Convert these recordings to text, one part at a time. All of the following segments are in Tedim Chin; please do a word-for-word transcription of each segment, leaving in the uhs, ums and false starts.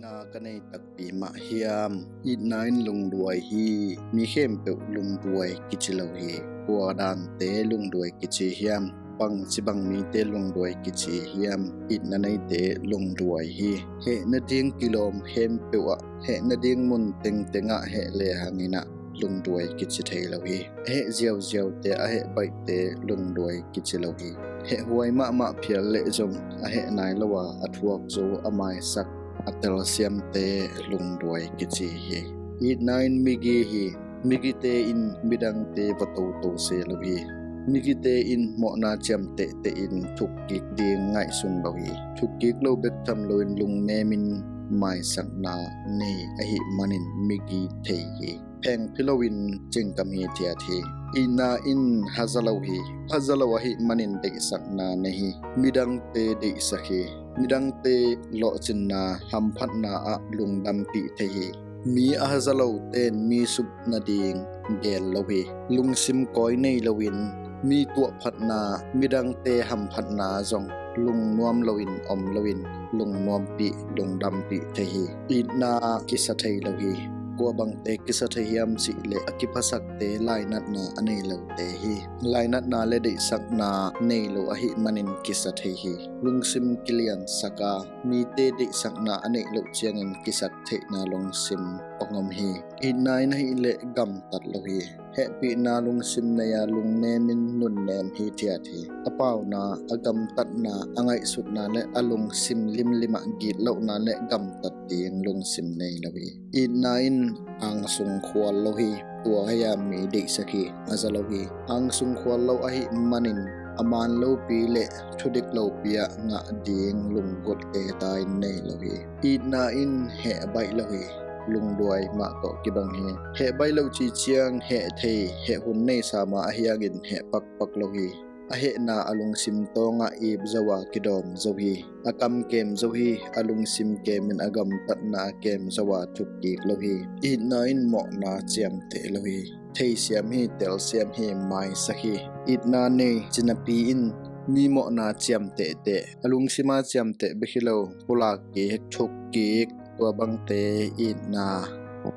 Na ka nei takpi mah hiam? Itna in lungduai hi. Mi khempeuh lungduai kici lo hi. Kua dante lungduai kici hiam? Bangci bang mite lungduai kici hiam? Itna neite lungduai hi. Heh nading kilawm khempeuh ah, heh nading mun tengteng ah heh le hangin ah lungduai kici thei lo hi. A heh ziauziaute, a heh baihte lungduai kici lo hi. Heh huai mahmah phial leh zong a heh nai lo a, a thuak zo, a maisak, a telsiamte lungduai kici hi. Itna in migi hi. Migite in midangte va toto se lo hi. Migite in mawhna ciamtehteh in thukkik ding ngaihsun lo hi. Thukkik lo bek tham loin lungnemin maisakna nei ahih manin migi thei hi. Phengphi loin cingkam hithiat hi. Itna in haza lo hi. Haza lo ahih manin deihsakna nei hi. Midangte deihsak hi. Midangte lawhcinna, hamphatna ah lungdampih thei hi. Mi a haza lote in mi sup nading gel lo hi. Lungsim kawi nei loin mi tuahphatna, midangte hamphatna zong lungnuam loin om loin lungnuampih, lungdampih thei hi. Itna kisa thei lo hi. Kua bangte kisa thei hiam cih leh a kiphasakte lainatna a nei lote hi. Lainatna le deihsakna nei lo ahih manin kisa thei hi. Lungsim kiliansak a, mite deihsakna a neih loh ciangin kisak theihna lungsim hong om hi. Itna in ahih leh gamtat lo hi. Hehpihna lungsim nei a, lungnemin nunnem hithiat hi. A pauna, a gamtatna, a ngaihsutna le a lungsim limlim ah gitlohna le gamtat ding lungsim nei lo hi. Itna in angsung khual lo hi. Tua hi a mi deihsak hi, a za lo hi. Angsung khual lo ahih manin a man lopi le thudik lopi ah ngah ding lunggulhte ta in nei lo hi. Itna in heh baih lo hi. Lungduai mah tawh kibang hi. Heh baih loh cih ciang heh thei, heh hun neisa mah ahi hangin heh pakpak lo hi. A hehna a lungsim tawngah ip zo a kidawm zo hi. A kam kem zo hi. A lungsim kemin a gamtatna kem zo a thukkik lo hi. Itna in mawhna ciamteh lo hi. Theisiam hi, telsiam hi, maisak hi. Itna nei cinapi in mi mawhna ciamtehteh, a lungsima ciamteh bek hi lo, pulak kik, thukkik, tua bangte itna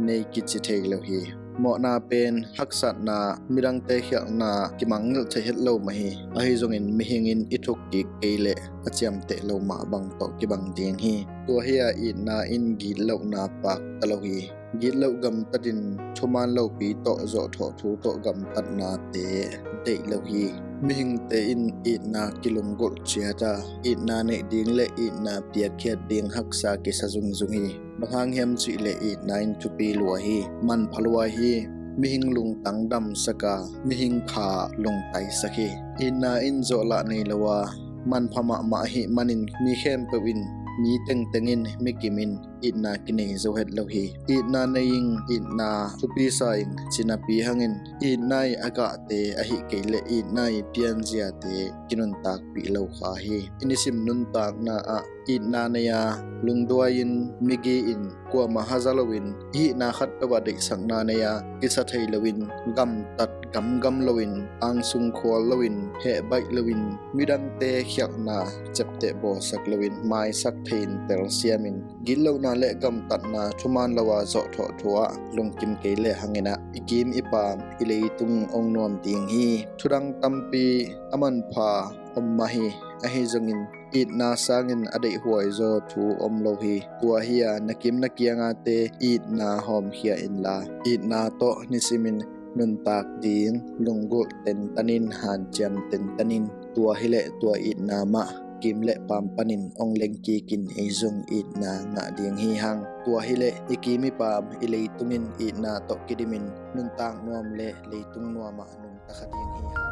nei kici thei lo hi. Mawhna pen haksatna, midangte khialhna, kimangngilh thei het lo mah hi. Ahi zongin mihing in i thukkik kei leh a ciamteh lo mah bang tawh kibang ding hi. Tua hi a itna in gitlohna pakta lo hi. Gitloh gamtatin thuman lopi tawh zawhthawh thu tawh gamtatnate deih lo hi. Mihingte in itna kilunggulh ciat a, itna neih ding le itna piakkhiat ding haksa kisa zungzung hi. Bang hang hiam cih leh itna in thupi lua hi, manpha lua hi. Mihing lungtang damsak a, mihing kha lungtaisak hi. Itna in zawhlah nei lo a, manpha mahmah ahih manin mi khempeuh in, mi tengteng in, mi kim in itna kinei zo het lo hi. Itna nei ing, itna thupi sa ing, cinapi hangin itna i a gahte ahih kei leh itna i pianziate kinuntakpih lo kha hi. I nisim nuntakna ah itna nei a, lungduai-in migi in, kuamah haza loin, i hihna khat peuh ah deihsakna nei a, kisa thei loin, gamtat gamgam loin, angsung khual loin, heh baih loin, midangte khialhna cepteh bawlsak loin, maisak thei-in telsiamin, gitlohna le gamtatna thuman lo a zawhthawh thu ah lungkim kei leh hangin ah, i kim i paam, i leitung hong nuam ding hi. Thudang tampi a manpha om mah hi. Ahi zongin itna sangin a deihhuai zaw thu om lo hi. Tua hi a na kim na kiangate itna hawmkhia inla, itna tawh nisimin nuntak ding lunggulh tentanin, hanciam tentanin, tua hileh tua itna mah kim le paam panin hong lengkikin ei zong itna ngah ding hi hang. Tua hileh i kim i paam, i leitungin itna tawh kidimin nuntak nuam le leitung nuamah nungta kha ding hi hang.